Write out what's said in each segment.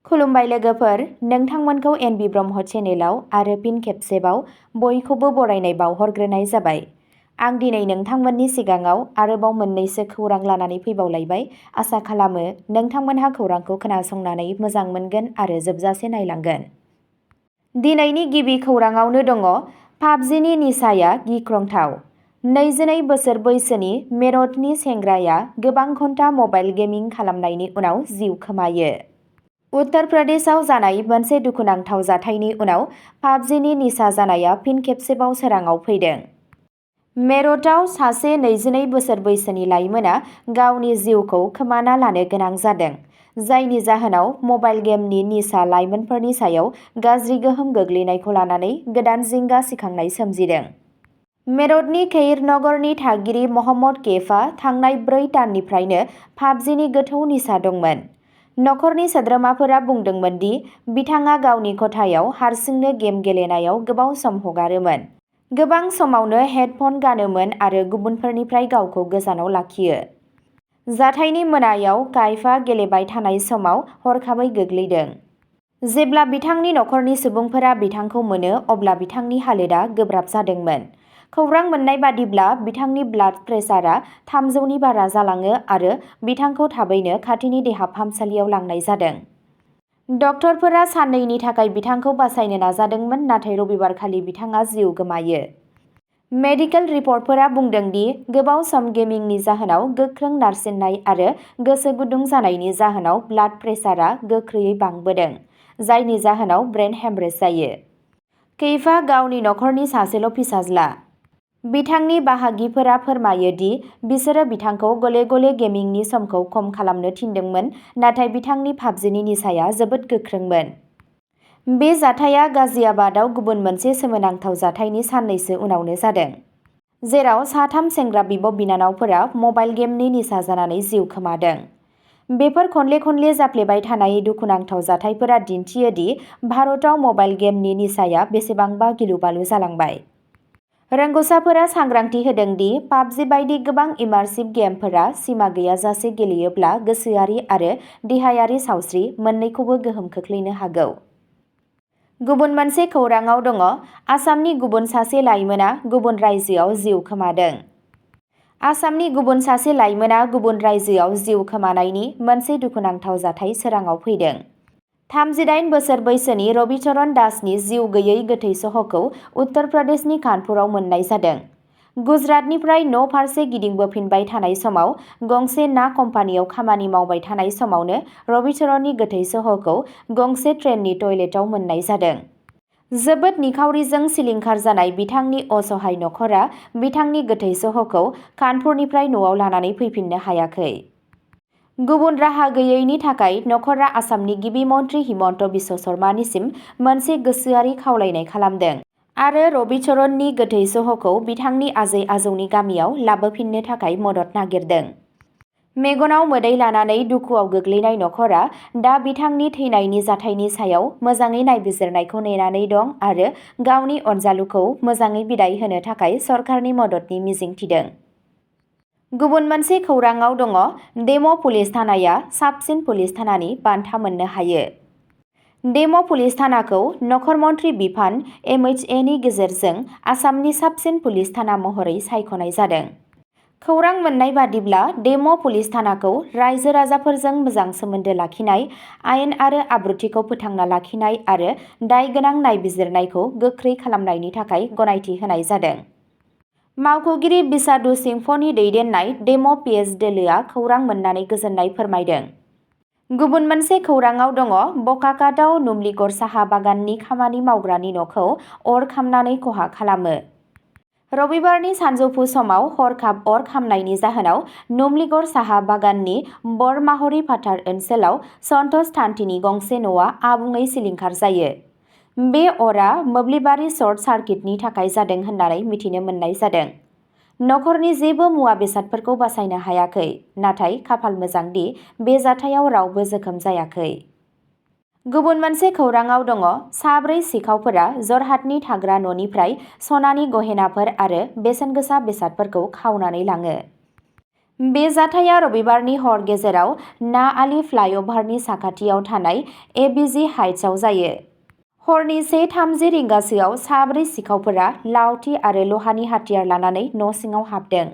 खुलुमबाय लोगोफोर, नोंथांमोनखौ एनबि ब्रह्म चेनेलाव आरो फिन खेबसेबाव बयखौबो बरायनाय बावहरग्रोनाय जाबाय। आं दिनै नोंथांमोननि सिगाङाव आरोबाव मोननैसो खौरां लानानै फैबावलायबाय। आसा खालामो नोंथांमोनहा खौरांखौ खोनासंनानै मोजां मोनगोन आरो जोबजासे नायलांगोन। दिनैनि गिबि खौराङावनो दङ पाबजिनि निसाया गिख्रंथाव। 22 बोसोर बैसोनि मेरठनि सेंग्राया गोबां घन्टा मबाइल गेमिं खालामनायनि उनाव जिउ खोमायो। उत्तर प्रदेशआव जानाय मोनसे दुखुनांथाव जाथायनि उनाव पाबजिनि निसा जानाया फिन खेबसेबाव सोराङाव फैदों। मेरठआव सासे 22 बोसोर बैसोनि लाइमोना गावनि जिउखौ खोमाना लानो गोनां जादों, जायनि जाहोनाव मबाइल गेमनि निसा लाइमोनफोरनि सायाव गाज्रि गोहोम गोग्लैनायखौ लानानै गोदान जिंगा सिखांनाय सोमजिदों। मेरठनि खैर नगरनि थागिरि महम्मद कैफआ थांनाय 4 दाननिफ्रायनो पाबजिनि गोथौ निसा दंमोन। नखरनि सोद्रोमाफोरा बुंदोंमोन दि बिथाङा गावनि खथायाव हारसिंनो गेम गेलेनायाव गोबाव सम हगारोमोन, गोबां समावनो हेडफन गानोमोन आरो गुबुनफोरनिफ्राय गावखौ गोजानाव लाखियो। जाथायनि मोनायाव काइफआ गेलेबाय थानाय समाव हरखाबै गोग्लैदों। जेब्ला बिथांनि नखरनि सुबुंफोरा बिथांखौ मोनो अब्ला बिथांनि हालोदआ गोब्राब जादोंमोन। खौरां मोन्नाय बादिब्ला बिथांनि ब्लाड प्रेसारआ 300नि बारा जालाङो आरो बिथांखौ थाबैनो खाथिनि देहा फाहामसालियाव लांनाय जादों। डक्टरफोरा साननैनि थाखाय बिथांखौ बासायनो नाजादोंमोन, नाथाय रबिबारखालि बिथाङा जिउ गोमायो। मेडिकेल रिपर्टफोरा बुंदों दि गोबाव सम गेमिंनि जाहोनाव गोख्रों नारसिननाय आरो गोसो गुदुं जानायनि जाहोनाव ब्लाड प्रेसारआ गोख्रैयै बांबोदों, जायनि जाहोनाव ब्रेन हेमरेज जायो। कैफआ गावनि नखरनि सासेल' फिसाज्ला। बिथांनि बाहागिफोरा फोरमायो दि बिसोरो बिथांखौ गले-गले गेमिंनि समखौ खम खालामनो थिनदोंमोन, नाथाय बिथांनि पाबजिनि निसाया जोबोद गोख्रोंमोन। बे जाथाया गाजियाबादआव गुबुन मोनसे सोमोनांथाव जाथायनि साननैसो उनावनो जादों, जेराव साथाम सेंग्रा बिब'-बिनानावफोरा मबाइल गेमनि निसा जानानै जिउ खोमादों। बेफोर खनले-खनले जाफ्लेबाय थानाय दुखुनांथाव जाथायफोरा दिन्थियो दि भारतआव मबाइल गेमनि निसाया बेसेबांबा गिलु-बालु जालांबाय। रोंग'साफोरा सांग्रांथि होदों दि पाबजि बायदि गोबां इमार्सिभ गेमफोरा सिमा गैयाजासे गेलेयोब्ला गोसोआरि आरो देहायारि सावस्रि मोन्नैखौबो गोहोम खोख्लैनो हागौ। गुबुन मोनसे खौरांआव दङ आसामनि गुबुन सासे लाइमोना गुबुन रायजोआव जिउ खोमादों। आसामनि गुबुन सासे लाइमोना गुबुन रायजोआव जिउ खोमानायनि मोनसे दुखुनांथाव जाथाय सोराङाव फैदों। 38 बोसोर बैसोनि रबिचरण दासनि जिउ गैयै गोथै सह'खौ उत्तर प्रदेशनि कानपुराव मोन्नाय जादों। गुजरातनिफ्राय न'फारसे गिदिंबोफिनबाय थानाय समाव गंसे ना कम्पानियाव खामानि मावबाय थानाय समावनो रबिचरणनि गोथै सह'खौ गंसे ट्रेननि टयलेटआव मोन्नाय जादों। जोबोद निखावरिजों सिलिंखार जानाय बिथांनि असहाय नखरा बिथांनि गोथै सह'खौ कानपुरनिफ्राय न'आव लानानै फैफिननो हायाखै। गुबुन राहा गैयैनि थाखाय नखरा आसामनि गिबि मन्थ्रि हिमन्त बिश्व शर्मानिसिम मोनसे गोसोआरि खावलायनाय खालामदों आरो रबिचरणनि गोथै सह'खौ बिथांनि आजै-आजौनि गामियाव लाबोफिननो थाखाय मदद नागिरदों। मेगनाव मोदै लानानै दुखुआव गोग्लैनाय नखरा दा बिथांनि थैनायनि जाथायनि सायाव मोजाङै नायबिजिरनायखौ नेनानै दं आरो गावनि अनजालुखौ मोजाङै बिदाय होनो थाखाय सरकारनि मददनि मिजिं थिदों। गुबुन मोनसे खौरांआव दङ डेम' पुलिस थानाया साबसिन पुलिस थानानि बान्था मोननो हायो। डेम' पुलिस थानाखौ नखर मन्थ्रि बिफान (एमएचए) नि गेजेरजों आसामनि साबसिन पुलिस थाना महरै सायख'नाय जादों। खौरां मोन्नाय बादिब्ला डेम' पुलिस थानाखौ रायजो-राजाफोरजों मोजां सोमोन्दो लाखिनाय, आयेन आरो आब्रुथिखौ फोथांना लाखिनाय आरो दायगोनां नायबिजिरनायखौ गोख्रै खालामनायनि थाखाय गनायथि होनाय जादों। मावख'गिरि बिसाधु सिंहनि दैदेननाय डेम' पिएस दोलोआ खौरां मोन्नानै गोजोननाय फोरमायदों। गुबुन मोनसे खौरांआव दङ बकाकाटआव नुमलिगर साहा बागाननि खामानि मावग्रानि न'खौ अर खामनानै खहा खालामो। रबिबारनि सानजौफु समाव हरखाब अर खामनायनि जाहोनाव नुमलिगर साहा बागाननि बरमाहरी फाथार ओनसोलाव सन्तोष थान्टीनि गंसे न'आ आबुङै सिलिंखार जायो। बे अरआ मोब्लिबारि सर्ट सार्किटनि थाखाय जादों होननानै मिथिनो मोननाय जादों। नखरनि जेबो मुवा बेसादफोरखौ बासायनो हायाखै, नाथाय खाफाल मोजां दि बे जाथायाव रावबो जोखोम जायाखै। गुबुन मोनसे खौरांआव दङ साब्रै सिखावफोरा जरहाटनि थाग्रा न'निफ्राय सनानि गहेनाफोर आरो बेसेनगोसा बेसादफोरखौ खावनानै लाङो। बे जाथाया रबिबारनि हर गेजेराव ना आलि फ्लाइअभारनि साखाथियाव थानाय एबिजि हाइट्सआव जायो। हरनि 1:30 रिंगासोआव साब्रै सिखावफोरा लावथि आरो लहानि हाथियार लानानै न' सिङाव हाबदों।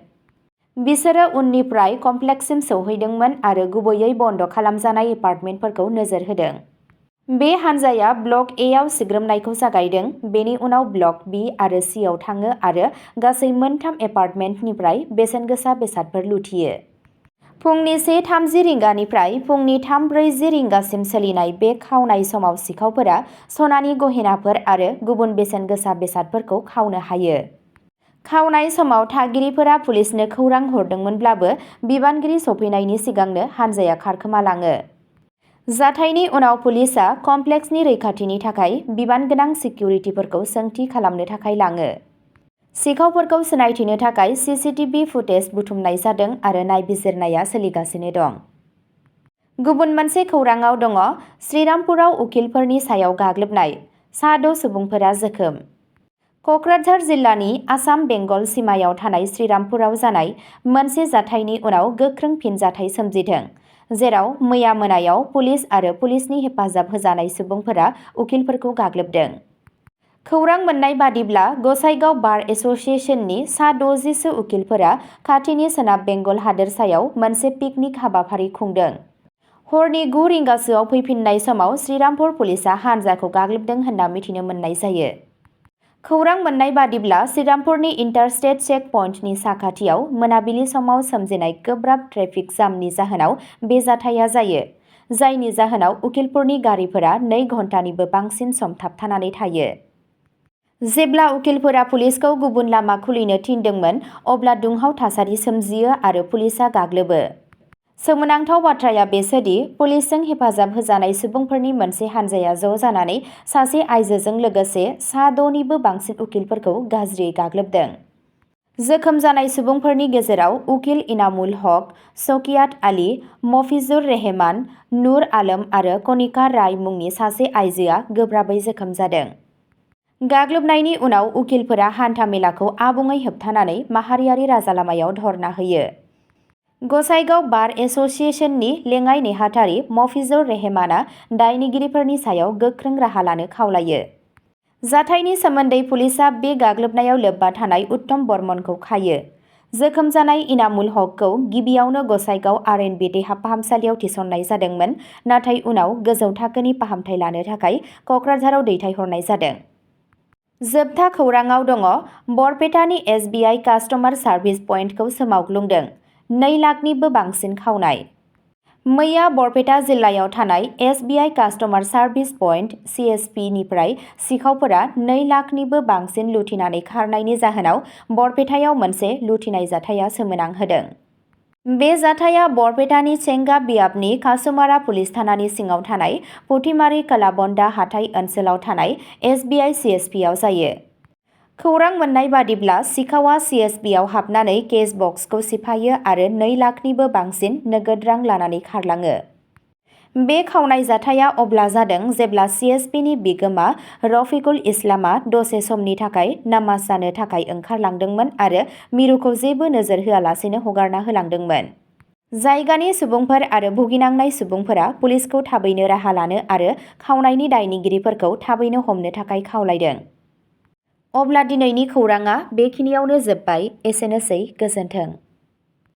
बिसोरो उननिफ्राय कमप्लेक्ससिम सौहैदोंमोन आरो गुबैयै बन्द खालामजानाय एपार्टमेन्टफोरखौ नोजोर होदों। बे हानजाया ब्लक एआव सिग्रोमनायखौ जागायदों, बेनि उनाव ब्लक बी आरो सीआव थाङो आरो गासै मोनथाम एपार्टमेन्टनिफ्राय बेसेनगोसा बेसादफोर लुथियो। फुंनि 1:30 रिंगानिफ्राय फुंनि 3:40 रिंगासिम सोलिनाय बे खावनाय समाव सिखावफोरा सनानि गहेनाफोर आरो गुबुन बेसेनगोसा बेसादफोरखौ खावनो हायो। खावनाय समाव थागिरिफोरा पुलिसनो खौरां हरदोंमोनब्लाबो बिबानगिरि सफैनायनि सिगांनो हानजाया खारखोमालाङो। जाथायनि उनाव पुलिसआ कमप्लेक्सनि रैखाथिनि थाखाय बिबानगोनां सिकिउरिटिफोरखौ सोंथि खालामनो थाखाय लाङो। सिखावफोरखौ सिनायथिनो थाखाय सीसीटीवी फुटेज बुथुमनाय जादों आरो नायबिजिरनाया सोलिगासिनो दं। गुबुन मोनसे खौरांआव दङ श्रीरामपुराव उखिलफोरनि सायाव गाग्लोबनाय, सा 6 सुबुंफोरा जोखोम। कक्राझार जिल्लानि आसाम-बेंगल सिमायाव थानाय श्रीरामपुराव जानाय मोनसे जाथायनि उनाव गोख्रों फिनजाथाय सोमजिदों, जेराव मैया मोनायाव पुलिस आरो पुलिसनि हेफाजाब होजानाय सुबुंफोरा उखिलफोरखौ गाग्लोबदों। खौरां मोन्नाय बादिब्ला गसाइगाव बार एस'सिएशननि सा 60 सो उखिलफोरा खाथिनि सोनाब बेंगल हादोरसायाव मोनसे पिकनिक हाबाफारि खुंदों। हरनि 9 रिंगासोआव फैफिननाय समाव श्रीरामपुर पुलिसआ हानजाखौ गाग्लोबदों होनना मिथिनो मोननाय जायो। खौरां मोन्नाय बादिब्ला श्रीरामपुरनि इन्टारस्टेट चेक पइन्टनि साखाथियाव मोनाबिलि समाव सोमजिनाय गोब्राब ट्रेफिक जामनि जाहोनाव बे जाथाया जायो, जायनि जाहोनाव उखिलफोरनि गारिफोरा 2 घन्टानिबो बांसिन सम थाबथानानै थायो। जेब्ला उखिलफोरा पुलिसखौ गुबुन लामा खुलिनो थिनदोंमोन, अब्ला दुंहाव थासारि सोमजियो आरो पुलिसआ गाग्लोबो। सोमोनांथाव बाथ्राया बेसोदि पुलिसजों हेफाजाब होजानाय सुबुंफोरनि मोनसे हानजाया ज' जानानै सासे आइजोजों लोगोसे सा 6 निबो बांसिन उखिलफोरखौ गाज्रियै गाग्लोबदों। जोखोम जानाय सुबुंफोरनि गेजेराव उकिल इनामुल हक, शकियात आली, मफिजुर रेहमान, नुर आलम आरो कनिका राय मुंनि सासे आइजोआ गोब्राबै जोखोम जादों। गाग्लोबनायनि उनाव उखिलफोरा हान्था-मेलाखौ आबुङै होबथानानै माहारियारि राजालामायाव धर्ना होयो। गसाइगाव बार एस'सिएशननि लेङाइ नेहाथारि मफिजुर रेहमानआ दायनिगिरिफोरनि सायाव गोख्रों राहा लानो खावलायो। जाथायनि सोमोन्दै पुलिसआ बे गाग्लोबनायाव लोब्बा थानाय उत्तम बर्मनखौ खायो। जोखोम जानाय इनामुल हकखौ गिबियावनो गसाइगाव आर.एन.बि. देहा फाहामसालियाव थिसननाय जादोंमोन, नाथाय उनाव गोजौ थाखोनि फाहामथाय लानो थाखाय कक्राझाराव दैथायहरनाय जादों। जोबथा खौरांआव दङ बरपेटानि एस.बि.आइ. कास्टमार सार्भिस पइन्टखौ सोमावग्लुंदों, 2 लाखनिबो बांसिन खावनाय। मैया बरपेटा जिल्लायाव थानाय SBI. Customer service point (CSP) निफ्राय सिखावफोरा 2 लाखनिबो बांसिन लुथिनानै खारनायनि जाहोनाव बरपेटायाव मोनसे लुथिनाय जाथाया सोमोनांहोदों। बे जाथाया बरपेटानि चेंगा-बियाबनि कासुमारा पुलिस थानानि सिङाव थानाय पुथिमारी कलाबन्दा हाथाइ ओनसोलाव थानाय एस.बि.आइ. CSP आव जायो। खौरां मोन्नाय बादिब्ला सिखावआ CSP आव हाबनानै केस बक्सखौ सिफायो आरो 2 लाखनिबो बांसिन नोगोद रां लानानै खारलाङो। बे खावनाय जाथाया अब्ला जादों जेब्ला CSP नि बिगोमा रफिकुल इस्लामआ दसे समनि थाखाय नामाज जानो थाखाय ओंखारलांदोंमोन आरो मिरुखौ जेबो नोजोर होआलासेनो हगारना होलांदोंमोन। जायगानि सुबुंफोर आरो भुगिनांनाय सुबुंफोरा पुलिसखौ थाबैनो राहा लानो आरो खावनायनि दायनिगिरिफोरखौ थाबैनो हमनो थाखाय खावलायदों। अब्ला दिनैनि खौरांआ बेखिनियावनो जोबबाय। एसेनोसै, गोजोन्थों।